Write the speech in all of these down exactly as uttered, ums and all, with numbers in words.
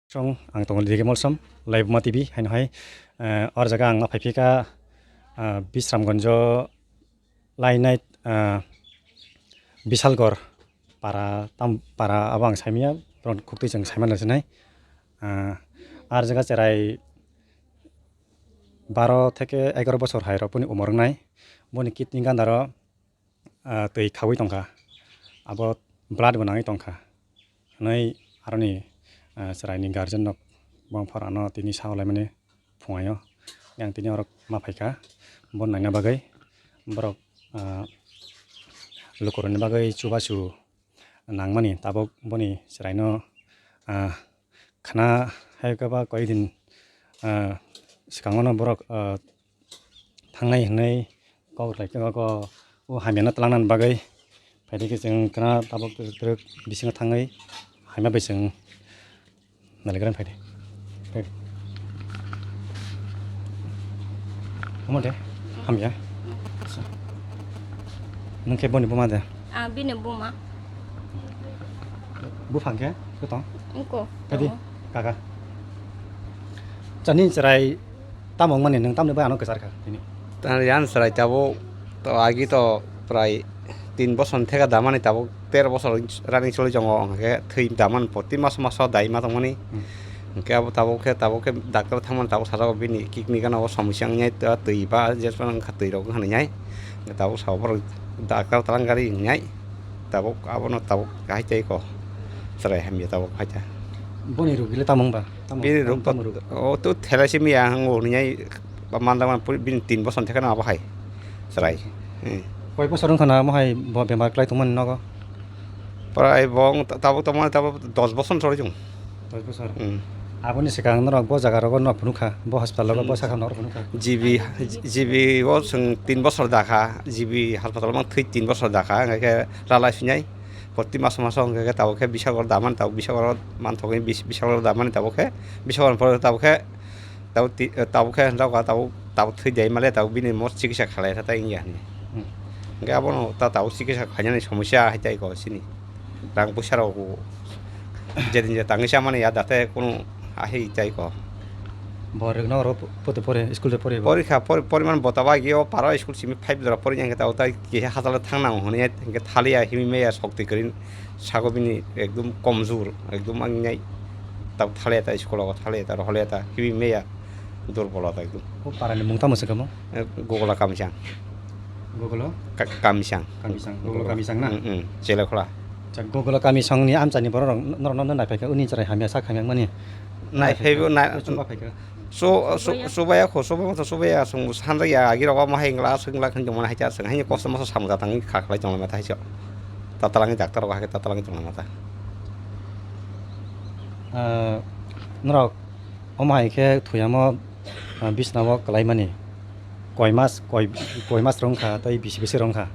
Song, ang tongo Digi Molsom, Laibuma T V, haino hai, eh, or jaga ang ma phaiphika, ah, Bisramganjo lainai, ah, Bisalgor para, tam, para abo ang saimanya, borok khuktwi chwng saimano sinai. Ah, ar jaga cherai baro theke egaroh bosor hai rok boni umor wngnai, boni kidney gandaro, ah, twi khaui tongkha, abo blood bo nangwi tongkha. Hwnwi aroni, ah, chwraini guardian rok bongphor ano tini sao laimani phungaio. Yang tini orok ma phaikha, bo naina bagwi borok, ah, lukurokni bagwi chubachu nangmani tabuk boni chwraino, ah, khna hai khe ba koi din, ah, swkango no borok, ah, thangnai hwnwi kok rwlai khe o hamyano twlangnani bagwi. Phaidi khe chwng khna tabuk twrwk bisingo thangwi hamya bai chwng naligrani phaidi. Phai. Omo de hamya. Nwng khe boni buma de? Ah, bini buma. Buphang khe khe tong? Wngko, phaidi, tongo. Kaka. Chani chwrai tamo wngmani nwng tamni bai ano kwchar kha tini? Tani yan chwrai tabuk to agi to prai tin bosor theka damani tabuk ter bosor running choli tongo, hwnkhe thwi damani proti maso maso dai ma tongmani. Hmm. Hwnkhe abo tabuk khe, tabuk khe doctor thangmani tabuk sajak bini kidney gana o somosya wngnai, twi ba jesmani wngkha twi rok wngkha hinwi. Tabuk sabo borok doctor twlang gari wngnai. Tabuk abono tabuk hai tei ko. Chwrai hamya tabuk hai ta. Boni rugile tamo wngba? Tamo, bini tamo, ruk tamo ruk? O to thalassemia hango hinwi manda man puri bini tin bosor thekano abo hai. Chwrai. Hmm. Koi bosor wngkha na mo hai bo bemar klai tongmani nogo? Prai bo wng ta-, tabuk tongmani tabuk dos bosor choli jong. Dos bosor. Hmm. Aboni swkang norok bo jaga rogo norok phunukha, bo hospital rogo bo, hmm, sakha norok phunukha. G B, G B o chwng tin bosor dakha, G B hospital mang thwi tin bosor dakha, hwnkhe khe ralai swinai. Proti maso maso hwnkhe khe tabuk khe bisagor damani tabuk bisagor manthogwi bis-, bisagor damani tabuk khe bisagor pore tabuk khe tabuk ti-, tabuk khe hwnjak tabuk, tabuk thwi dai male tabuk bini mo chikisa khalai kha tai wngya hinwi. Hmm. Hwnkhe abono ta tabuk chikisa khainani somosya hai tai ko chini. Rang puisa rok bo je din je tangwi chamani ya date kunu ahai tai ko. Bo rwgno oro pote pore, school de pore bo? Porikha, por-, poriman bota bai gyo para school simi five jora pori yang ta utai kisa hajalo thang nang hone hingke thalia himi meya sokti krin sago bini ekdom komjur, ekdom ang nai ta thalia ta school o thalia ta rohole ta himi meya. Durbol ta ekdom. O para ni mung tamo se kamo? Eh, Gogola Kamisang. Gogola? Ka-, Kamisang. Kamisang. Gogola Kamisang na? Mm, mm. Chele khola. Acha, Gogola Kamisang ni amchani borok rok norok no nai phaikha uni chwrai hamya sak hamya mani. Nai phaibo na. Chuba phaikha. So, so, subaya kho, subaya to subaya sung sanjak ya agi rok ma hai ngla sung la khin jong mana hai cha sung hai kosto moso samung jatang kha khlai jong ma ta hai cha. Tatalangi doctor rok hai tatalangi jong ma ta. Ah, norok omo hai khe thuyamo, ah, bisnao kwlaimani koi mas, koi, koi mas rwngkha tei bisi bisi rwngkha.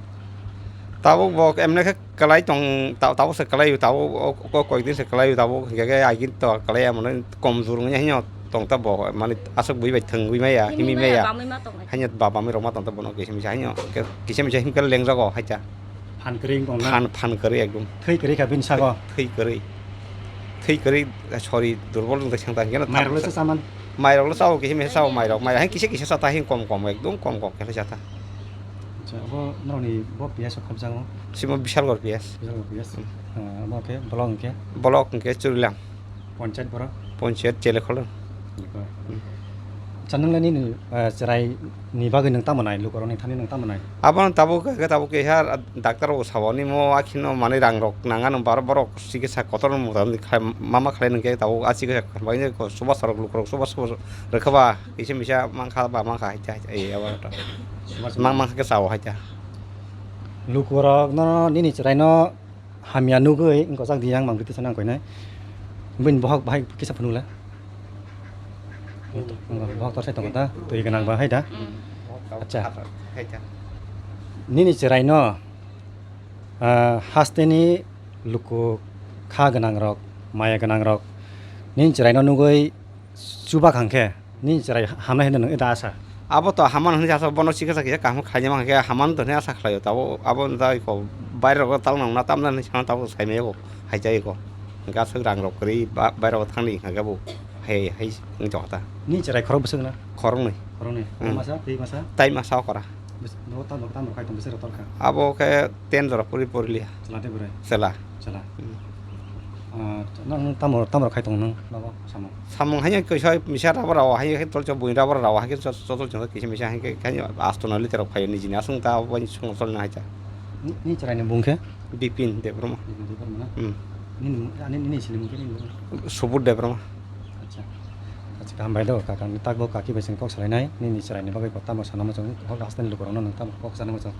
Tabuk bo emne khe kwlai tong, ta-, tabuk se kwlai o, tabuk o, o, koi din se kwlai o, tabuk hingke khe agin to kwlai ya mane komjor wngya hino tong ta bo, mane aswk bui bai thwngwi maya, himi maya, bamwi ma tongnai. Hanya ba bamwi rok ma tong ta bono kisa misa hino, kisa misa himkhe lengjago hai cha. Phan kwrwi wng tong na? Phan, phan kwrwi ekdom. Thwi kwrwi kha bini sago? Thwi kwrwi. Thwi kwrwi, sorry, durbol wng ta seng ta hingke na. Mairok le sa chaman? Mairok le sao, kisa misa sao mairok, mairok hai kisa kisa sa ta hing kom kom, ekdom kom kom khe sa ta. Acha, abo norokni bo P S o khabjago? Simo Bishalgarh P S. Bishalgarh P S. Hmm. Ah, abo khe block hwnkhe? Block hwnkhe Churilam. Ponchayat borok? Ponchayat Chelekholo. Chelekholo. Hmm. Acha, nwng le nini, ah, chwrai ni bagwi nwng tamo nai, lukurokni thani nwng tamo nai? Abono tabuk khe, tabuk khe ha doctor rok sabo nimo akhino manwi rang rok nang ano baro borok chikisa kotor mota mama khlai nang khe tabuk a chikisa khlai nang khe chubachu rok lukurok chubachu rwkha ba. Kisa misa mankha ba mankha hai, hai, hai, abo to. Mang, mang khe chao hai ta. Lukurok no nini chwrai no hamya nugwi wngkha jak di yang mang bwtwi sana koinai. Bini bohok bahai kisa phunuk le. Bohok tor sai tongo ta, twi gwnang ba hai da. Mm. Acha. Hai ta. Nini chwrai no, ah, haste ni luku kha gwnang rok, maya gwnang rok nini chwrai no nugwi chuba kha hwnkhe, nini chwrai hamnai hinwi nwng eda asa? Abo to haman hinwi asa, bono chikisa kisa kaham khaina mankha khe haman to hinwi asa khlaio, tabuk abo da iko baire rok talnang na tamna hinwi sana tabuk saimaya bo hai cha iko. Hwnkhe aswk rang rok kwrwi ba-, bairok thangdi hwnkhe bo hai, hai wng tongkha ta. Ni chwrai khorok bwswk na? Khoroknwi. Khoroknwi. Hmm. Masa, twi masa? Tai masa okra. Bwswk, bo tamo, tamo khai tong bwswk rok torkha? Abo khe ten jora pori poriliya. Chwla tei bwrwi? Chwla. Chwla. Hmm. Ah, nang, nang tamo, tamo khai tong nang nogo samung? Samung hai kisa misa rabo rao hai khe tolcha bui rabo rao hai khe chotol chongjak kisa misa hai khe, khe asto noli terok phaio nijini aswng ta abo song cholna hai ta. Ni, ni chwraini bung khe? Bipin Debbarma. Bipin Debbarma na? Hmm. Nini, ani, nini sini mungkin ini. Subur Debbarma. Acha. Acha, kaham bai do, kaka, ni takbo kaki bai sing kok salainai, nini chwraini bagwi bo tamo sana muchung, hok hasteni lukurokno nang tamo kok sana muchung.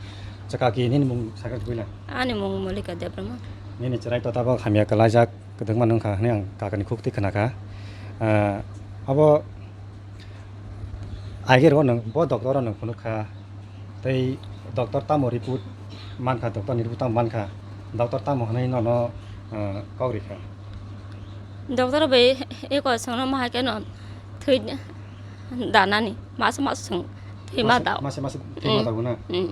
Acha, kaki, nini mung sakha buila? Ani mung Molika Debbarma. Nini chwrai to tabok hamya kwlaijak, kwdwkma nungkha hwnwi ang kakani khuk twi khwnakha. Ah, abo Aigero nwng bo doctor-o nwng phunukha, tei doctor tamo report mankha, doctor ni report tamo mankha, doctor tamo hwnwi nono, ah, kok rikha? Doctor bai eko chwngno ma hai kheno thwi danani, masa masa chwng thwi ma Masa, dao. Masa masa thwi ma Mm. dao na? Mm.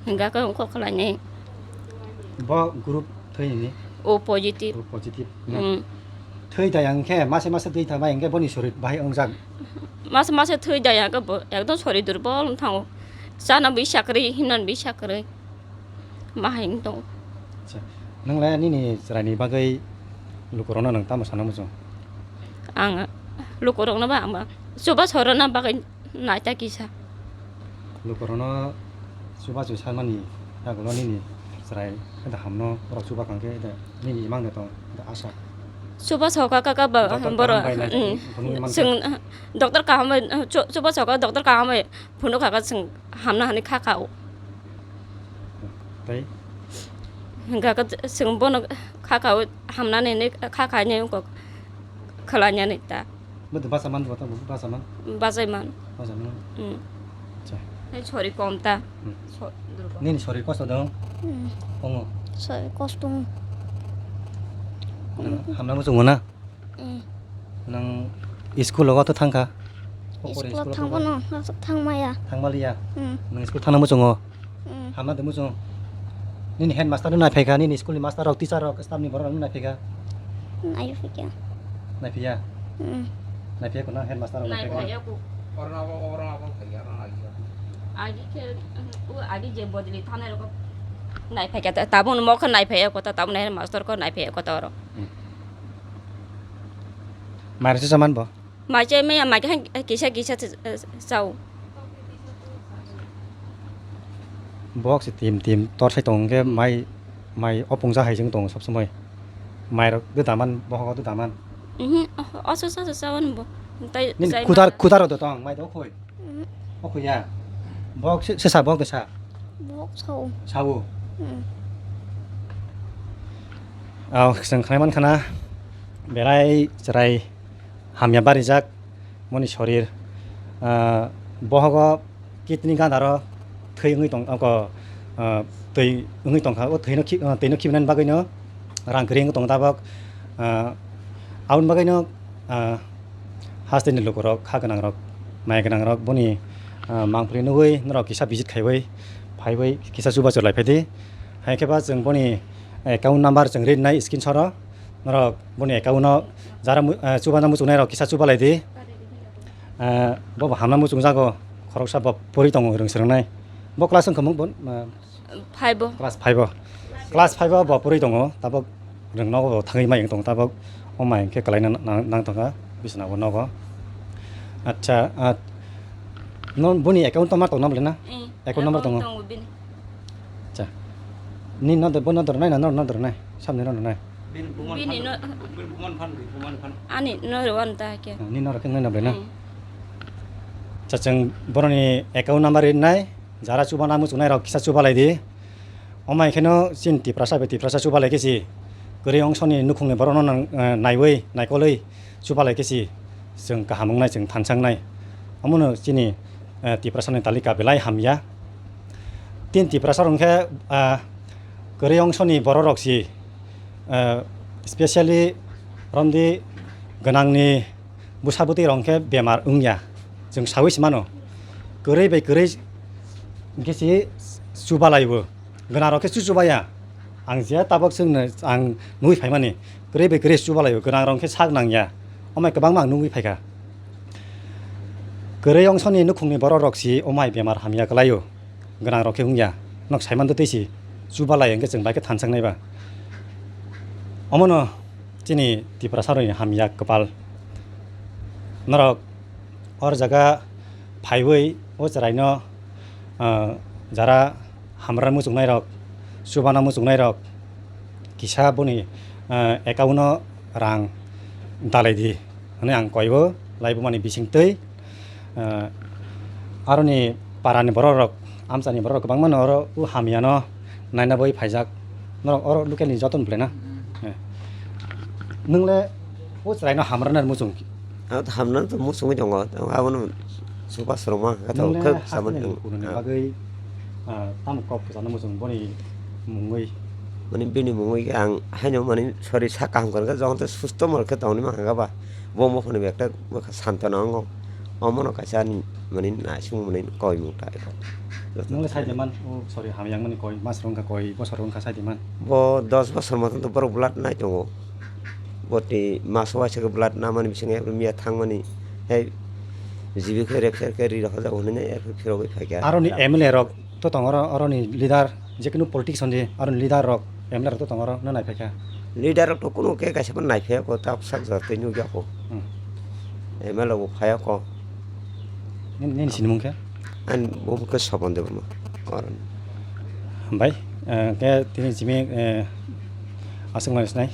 Hingkha khe ongkho khlainai. Bo group thwini? O positive. O positive na? Mm. Thwi da yang khe masa masa thwi tha bai hingkhe boni sorit bahai ongjak. Masa masa thwi da yang khe bo ekdom sorit durbol wng thango. Chana bai sakwrwi, himnani bai sakwrwi. Ma hai wng tongo. Acha. Nwngle nini chwraini bagwi lukurokno nwng tamo sana muchung? Ang lukurokno ba, ang ba chubachu rwna bagwi naita kisa. Lukurokno chubachu sanmani yagulo nini chwrai da hamno borok chuba kang khe da nini imang de tong da asa. Chubachu kha kha ba Doctor borok, kaham bai nai, mm, phunugwi mankha. Chwng, doctor kaham bai, chu-, chubachu kha doctor kaham bai phunuk kha kha chwng hamna hwnwi kha kha o. Tei? Hingkha khe chwng bono kha kha o hamnani hinwi kha kha hinwi wngkha khlainani ta. Bo to bacha man, bo to bacha man? Bachai man. Bacha man? Mm. Acha. Hai sori kom ta. Mm. So-, durgo. Nini sori kosto dong? Mm. Ongo? Sori kosto. Nang hamna muchungo na? Mm. Nang school logo to thangkha? School thangmano, thangmaya. Thangmaliya? Mm. Nang school thangna muchungo? Mm. Hamna de muchung. Nini headmaster no naiphaikha, nini school ni master rok, teacher rok, staff ni borok rok no naiphaikha? Naiphaikha. Naiphiya? Mm. Naiphiya kono headmaster rok naiphaikha? Naiphaikha ko. Agi khe, o agi je bodoli thanai rok naiphaikha, ta-, tabuk no mokhe naiphaiya ko ta, tabuk no headmaster ko naiphaiya ko ta oro. Mm. Mairok se saman bo? Mai chai maya, mai khe kisa kisa chao. Bok se tim tim tor sai tongo hwnkhe mai, mai opung ja hai se wng tongo sob somoi. Mai rok de daman, bohogo de daman. Mhm, oso oso chao bo. Tai nini chai kutar, maya. Kutar rok de tong, mai de okhoi. Mhm. Okhoi ya. Bok se, se sa, bok de sa. Bok sao. Sao. Mhm. Aw, chwng khnai man khana belai chwrai. Hamya barijak moni sorir, ah, bohogo kidney gandaro thwi wngwi tong, oko, ah, twi wngwi tongkha, o thwino khi-, ah, twino khibinani bagwino rang kwrwi wngwi tongo tabok, ah, aboni bagwino, ah, hasteni lukurok, ha gwnangrok, mai gwnangrok boni, ah, mangpili nugwi norok kisa visit khaiwi phaiwi kisa chubachu lai phaidi, hai khe ba chwng boni account number chwng rinai screenshot o. Norok boni account no jara mu-, eh, chubana muchungnai rok kisa chubalai di. Eh, bo bo hamna muchungjago, khoroksa bo pori tongo rwng swrwngnai. Bo class wngkha mung bo, eh, Five o. Class five o. Class five o bo pori tongo, tabok rwng nogo bo thangwi mai wng tongo, tabok o mai hwnkhe kwlaina nang, nang tongkha bisna bo nogo. Acha, ah, no boni account number tongna bwle na? Eh, account number tongo? Tongo bini. Acha. Ni no de, bo no dor nai na, no, no dor nai. Samni no nai. Bini no. Ani no rw ta khe. Ni no rw khe nai na ble na. Hmm. Acha, chwng boroni account number ri nai, jara chuba na muchungnai rok kisa chuba lai di. Omai kheno chin Tiprasa be Tiprasa chuba lai khe si. Kwrwi ongsoni nukhungni borok no nang, eh, naiwi, naikolwi. Chubalai khe si chwng kaham wngnai, chwng thansa wngnai. Omono chini, eh, Tiprasani talika belai hamya. Tin Tiprasa rok khe, ah, kwrwi ongsoni borok rok si, eh, specially romdi gwnangni bwsa bwtwi rok khe bemar wngya. Chwng sawi se mano. Kwrwi bai kwrwi khe si chubalaibo. Gwnang rok khe chuchubaya. Ang je tabok chwngno ang nugwi phaimani, kwrwi bai kwrwi chubalaio, gwnangrok khe sak nangya, omai kwbangma ang nugwi phaikha. Kwrwi ongsoni nukhungni bororok si omai bemar hamya kwlaio, gwnangrok khe wngya, nok saiman twi si chubalai hwnkhe chwng bai khe thansak naiba. Omono chini Tiprasarokni hamya kwpal. Norok or jaga phaiwi o chwraino, ah, jara hamrana muchungnairok, chubana muchungnairok kisa boni, ah, account-o rang dalai di hwnwi ang koi-o, laibumani bisingtwi. Ah, aroni parani bororok, amchani bororok kwbangmano oro o hamyano naina bagwi phaijak. Norok oro local ni jotono belai na. Eh. Nwng le o chwraino hamrana muchung. Ang to hamrana to muchungwi tongo. Abono chuba swrwngma hwnkhe to nwng le khwk hasteni samani, kununi ah, bagwi, ah, tamo kok kwchangno muchung boni mungwi. Mani bini mungwi ang haino mani sori sa kaham kwrwngkha, jokhon tei susto mor khe tongni mankha ba. Bo mokhorni bekta bwkha santona wngo. Omono kaisa ani mani naising mani koimung ta eko. Nwng le sai de man, o sorry, hamya wngmani koi mas wngkha, koi bosor wngkha sai de man. Bo dos bosor motom to borok blood nai tongo. Botni maso waisa khe blood namani bisingo miya thangmani. Hei jibi khe rek ser khe ri rok hajak hwnwi nai phirogwi phaikha. Aroni M L A rok to tongo oro, oroni leader, jekunu politics hondi, aroni leader rok, M L A rok to tongo oro, no nai phaikha. Leader rok to kunu khe kaisa phano nai phaiya ko, ta sak jor tei nukya ko. Hmm. M L A bo phaiya ko. Nini, nini sinimung khe? Ani bo khe Sopon Debbarma. Oro. Hambai, eh, khe tini jimi, eh, aswk mani sinai.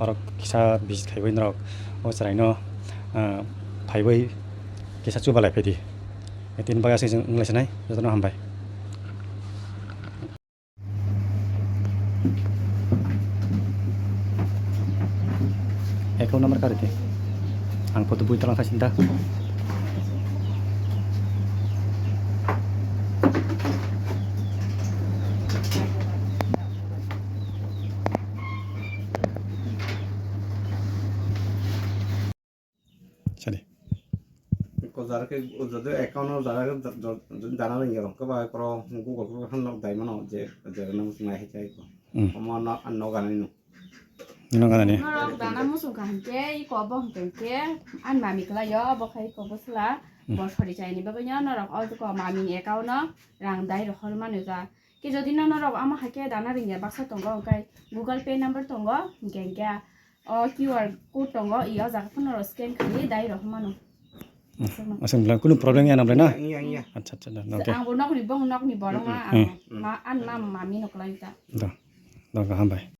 Oro kisa visit khaiwi norok o chwraino, eh, phaiwi kisa chubalai phaidi. Tini bagwi aswk chwng wnglaiswnai, jotono hambai. Account number kari te. Ang photo bui talang khasinta. Sadi. Ko jara khe jodi account no jara khe da-, da-, da-, dana ringya rok khe ba koro Google khe han nok dai mano je, je nang nai hai chai ko. Hmm. Omo no an no gana ni no. No gana ni. Norok dana musung kha hinkhe, i ko bo hinkhe, an mami kla yo, bo khai ko bo sla, hmm, bo sori chai ni bagwi no norok o ko mami ni account no rang dai rohor manu ja. Khe jodi no norok amo hai khe dana ringya baksa tongo, hwnkhe Google Pay number tongo, hinkhe, hinkhe o Q R code tongo, i o jaga phano norok scan khaiwi dai rohor mano. Hmm. Aswk bwla kunu problem ya na bwla na? Iya, iya. Acha, acha, da, okay. Ang bo nokni bong nokni borok ma, hmm, ang ma, an ma mami no kwlai ta. Da, da, hambai.